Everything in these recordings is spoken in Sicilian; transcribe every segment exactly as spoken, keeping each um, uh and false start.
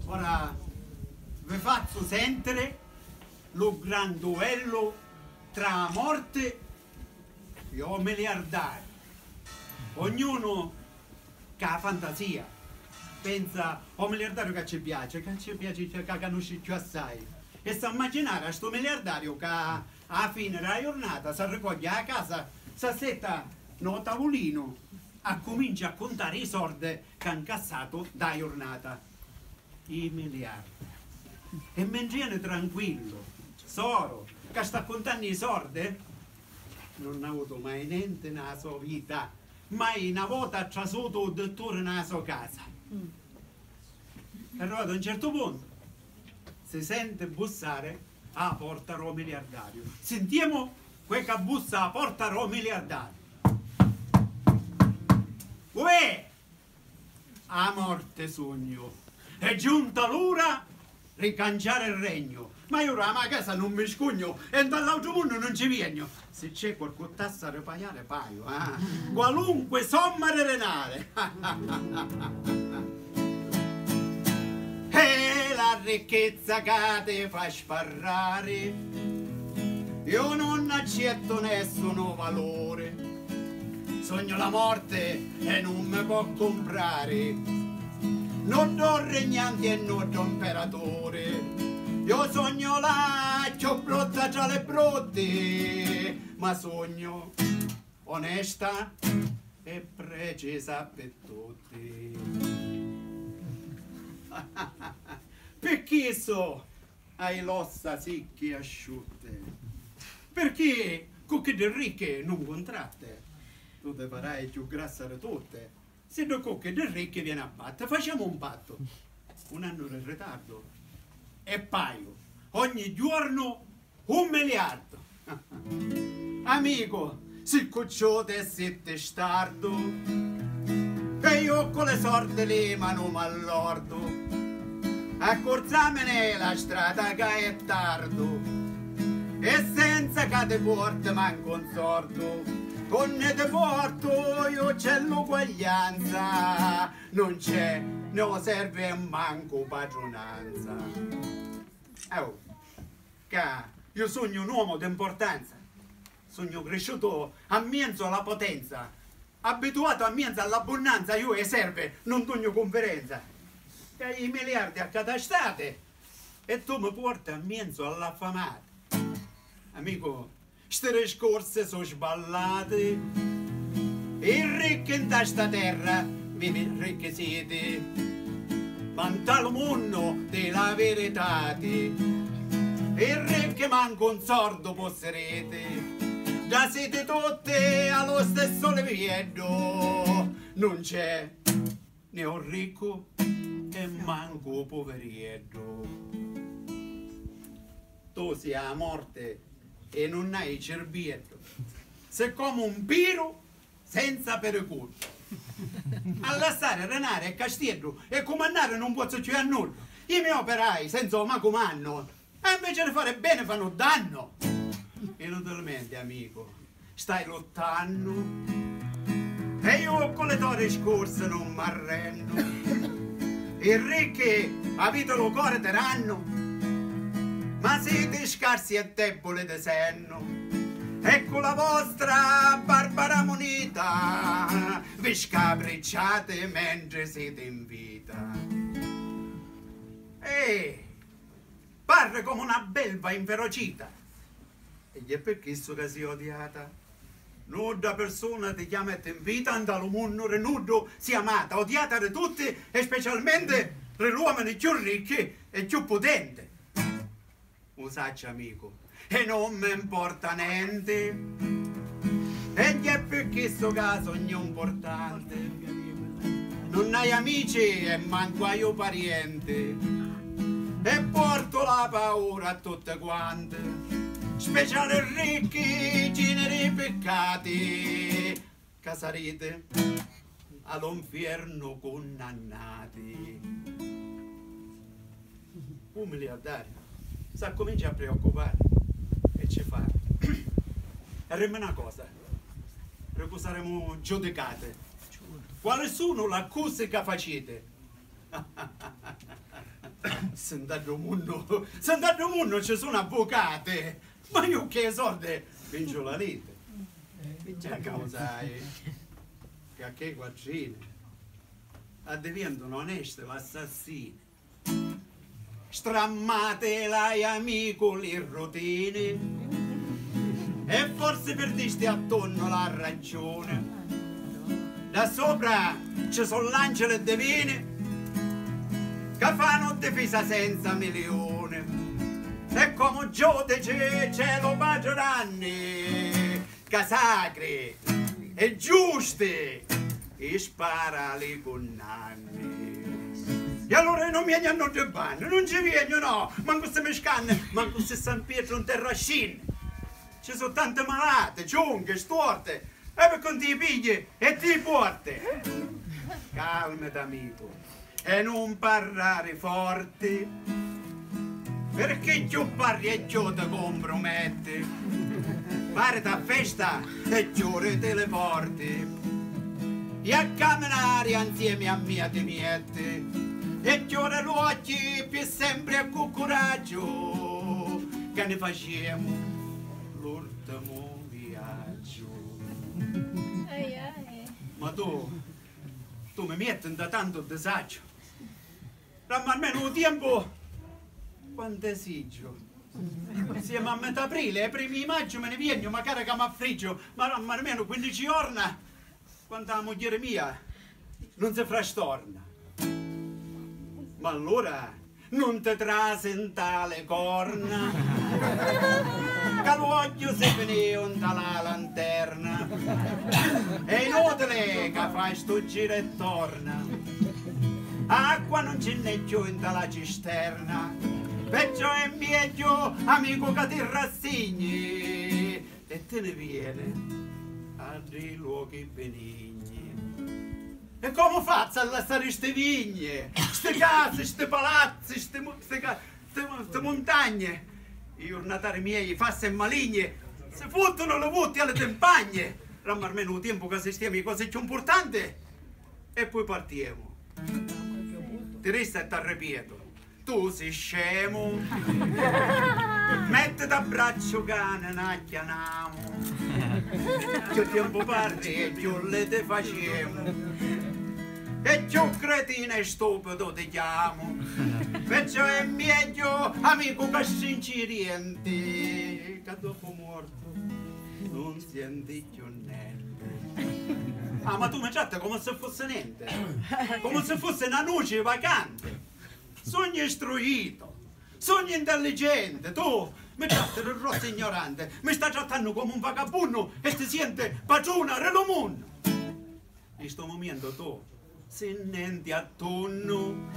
Ora vi fazzu sentiri lu gran duellu tra a morti e o miliardariu. Ognunu ca fantasia pensa o miliardariu ca ci piaci, ca ci piaci, ca canusci cchiù assai, e sa mmaginari a stu miliardariu ca a fini dâ jurnata s'arricogghia a casa, s'assetta nô tavulinu, accumincia a cuntari i sordi ca ncassatu dâ jurnata. I miliardi. E mentri eni tranquillu, soru, ca sta cuntannu i sordi, nun n'ha avutu mai nenti nâ so vita, mai na vota ha trasutu u ditturi nâ so casa. Arrivatu a un certu puntu, si senti bussari a porta dô miliardariu. Sintiemu cu è ca bussa a porta dô miliardariu. Uè! A morti sugnu. È giunta l'ura ri canciari regnu. Ma iu ra ma casa nun mi scugnu e nta l'autru munnu nun ci viegnu. Si c'è qualcu tassa ri paiari, paiu, ah. Qualunque somma ri denari. E la ricchezza ca ti fa sparrari, iu nun accettu nessunu valuri. Sognu la morti e nun mi po' cumprari. Nuddu regnanti e nuddu mperaturi. Iu sognu la cchiù brutta tra li brutti, ma sognu onesta e precisa pi tutti. Picchì so hai l'ossa sicchi e asciutti. Pirchì cu chiddi ricchi nun cuntratti, tu ti farai cchiù grassa di tutti. Siddu cu chiddi ricchi vieni a batti, facemu un pattu. Un annu di ritardu e paiu ogni giornu un miliardu. Amicu, si cucciuti e si tistardu, e iu cu li sordi li manu m'allordu, accurzamini la strata ca è tardu, e senza ca ti porti mancu un sordu, unni ti portu iu c'è l'uguaglianza, nun c'è né u servi e mancu patrunanza. Oh. Ca iu sugnu un uomu di importanza, sugnu crisciutu a mienzu a la potenza, abituatu a mienzu a l'abbunnanza, iu e servi nun dugnu cunfidenza. Ca i miliardi accatastati e tu mi porti a mienzu a l'affamati. Amicu, sti discorsi su sballati. I ricchi nta sta terra vivi ricchi siti, ma nta lu munnu di la viritati i ricchi mancu un sordu pussiriti. Dda siti tutti a lu stissu livieddu, nun c'è ni un riccu e mancu u puvirieddu. Tu si a morti e nun hai cirbieddu, si comu un piru senza pericuddu. A lassari rinari e castieddu e cumannari nun pozzu cchiù a nuddu. I me operai senza u ma cumannu, e inveci di fari beni fannu dannu. Inutilmenti, amicu, stai luttannu e iu cu li to discursi nun m'arrennu. I ricchi aviti lu cori tirannu, ma siti scarsi e debuli di sennu, e cu la vostra barbara munita vi scapricciati mentri siti in vita. Ehi! Parri comu na belva inferocita. E è pi chissu ca si odiata. Nudda pirsuna ti chiama e ti invita, nta lu munnu ri nuddu si amata, odiata ri tutti e specialmenti ri l'uomini cchiù ricchi e cchiù putenti. U sacci, amicu, e non mi importa nenti. E è pi chissu ca sugnu mpurtanti. Nun hai amici e mancu hai u parienti. E portu la paura a tutti quanti, speciali ricchi, cini ri piccati, ca sariti a lu nfiernu cunnannati. U miliardariu s'accumincia a preoccupari e ci fa: "E rimmi na cosa, ri cu saremu giudicati? Quali sunu l'accusi ca faciti?" Se nta ddu munnu, se nta ddu munnu ci sunnu avvucati, ma iu chi i sordi mi nci u la liti. Già ca u sai ca chei quattrini addivientanu onesti l'assassini. Strammati l'hai amicu li rutini e forsi pirdisti attunnu la ragiuni. Da supra ci su l'angeli divini ca fanu difisa senza miliuni. E comu giudici c'è lu patri Nanni ca sacri e giusti i spara li cunnanni. E allura io non mi vegnu a nuddu banni, non ci vegnu, no, mancu si mi scanni, mancu si San Pietro in terra scinni. Ci su tanti malati, ciunghi, stuorti, e pi conti i pigli e ti i porti. Calmati, amicu, e nun parrari forti, pirchì cchiù parri e cchiù ti cumprumetti. Pariti a festa e chiuriti li porti, e a caminari anziemi a mia ti mietti, e chiuri l'uocchi pi sempri e cu curaggiu, ca ni faciemu l'urtimu viaggiu. Ai, ai. Ma tu, tu mi mietti nta tantu disaggiu. Dammi almenu u tiempu quantu esigiu. Siemu a metà aprile, e primi di maggio mi ni viegnu, macari ca m'affriggiu, ma dammi almenu quindici jorna, quantu a mugghieri mia nun si frastorna. Ma allura nun ti trasi nta li corna, ca l'uogghiu si finiu nta la lanterna. È inutili ca fai stu giru e torna, acqua nun ci nn'è cchiù nta la cisterna, perciò è miegghiu, amicu, ca ti rassigni e ti ni vieni a ddi luoghi binigni. E comu fazzu a lassari sti vigni, sti casi, sti palazzi, sti mu-, sti ca-, sti mu-, sti muntagni? I jurnatari miei, fassi e maligni, si futtunu li vutti a li timpagni. Dammi almenu u tiempu ca sistemi i cosi cchiù mpurtanti e poi partiemu. Ti resta e t'arripietu. Tu si scemu? Mettiti a bracciu ca ni n'acchianamu. Cchiù tiempu parri e cchiù liti faciemu, e cchiù cretinu e stupidu ti chiamu. Perciò è miegghiu, amicu, ca strinci i dienti, ca dopu muortu nun sienti cchiù nenti. Ah, ma tu mi tratti comu si fussi nenti, comu si fussi na nuci vacanti. Sugnu istruitu, sugnu intelligenti, tu mi tratti di rossu ignoranti, mi stai trattannu comu un vagabunnu e ti sienti patruna di lu munnu. In stu mumentu tu si nenti attunnu,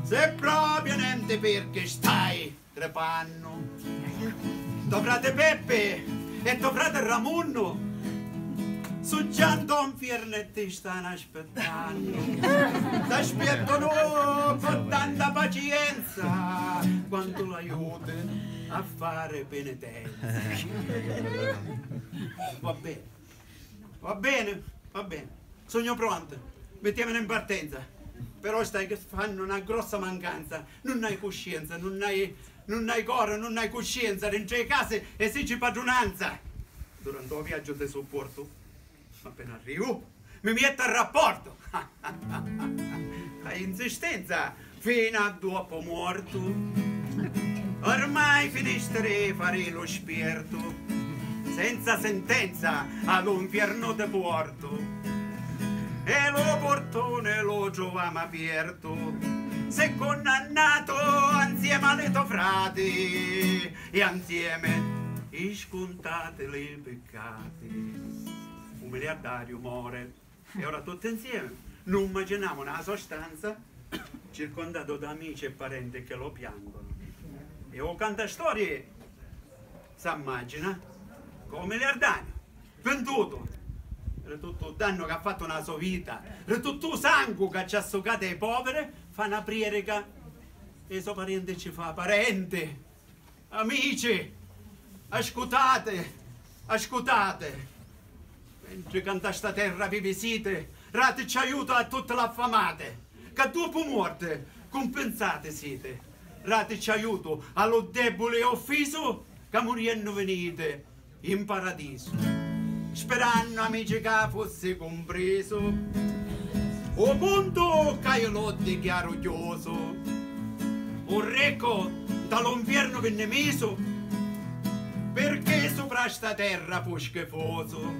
si propriu nenti pirchi stai cripannu. To frati Peppi e to frati Ramunnu su già nto nfiernu e ti stanu aspittannu. T'aspiettanu cu tanta pacienza quantu l'aiuti a fari pinitenza. Va beni, va beni, va beni. Sugnu prontu. Mittiamini in partenza. Però stai fannu na grossa mancanza. Nun hai cuscienza, nun hai, nun hai cori, nun hai cuscienza. Dintra i casi esigi padrunanza. Durante u viaggiu ti supportu. Appena arrivu, mi miettu a rapportu. A insistenza finu a dopu muortu. Ormai finistri fari lu spiertu. Senza sentenza a lu nfiernu ti portu. E lu purtuni lu truvamu apiertu. Si cunnannatu anziemi a li to frati e anziemi i scuntati li piccati. U miliardariu mori. E ora tutti insieme nu mmacinamu nna la so stanza, circondatu d'amici e parenti che lo piangono. E u cantastorie s'ammagina comu miliardariu, vintutu, ri tuttu u dannu ca ha fattu nna la so vita, ri tuttu u sangu ca ci ha sucatu ai poviri, fa na prierica e i so parenti ci fa: parenti, amici, ascutati, ascutati. Mentri ca nta sta terra vivi siti, ratici aiutu a tutti l'affamati, ca dopu morte cumpensati siti. Rateci aiutu a lu debuli e offisu, ca muriennu viniti in paradisu. Sperannu, amici, ca fussi cumprisu u puntu ca iu lu dichiaru chiusu. U riccu nta lu nfiernu vinni misu, pirchì supra sta terra fu schifusu.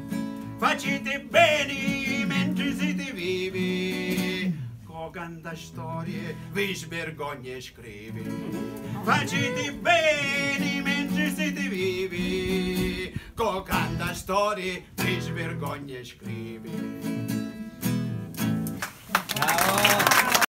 Faciti beni mentri siti vivi, co canta storie vi svirgogni e scrivi. Faciti beni mentri siti vivi, co canta storie vi svirgogni e scrivi.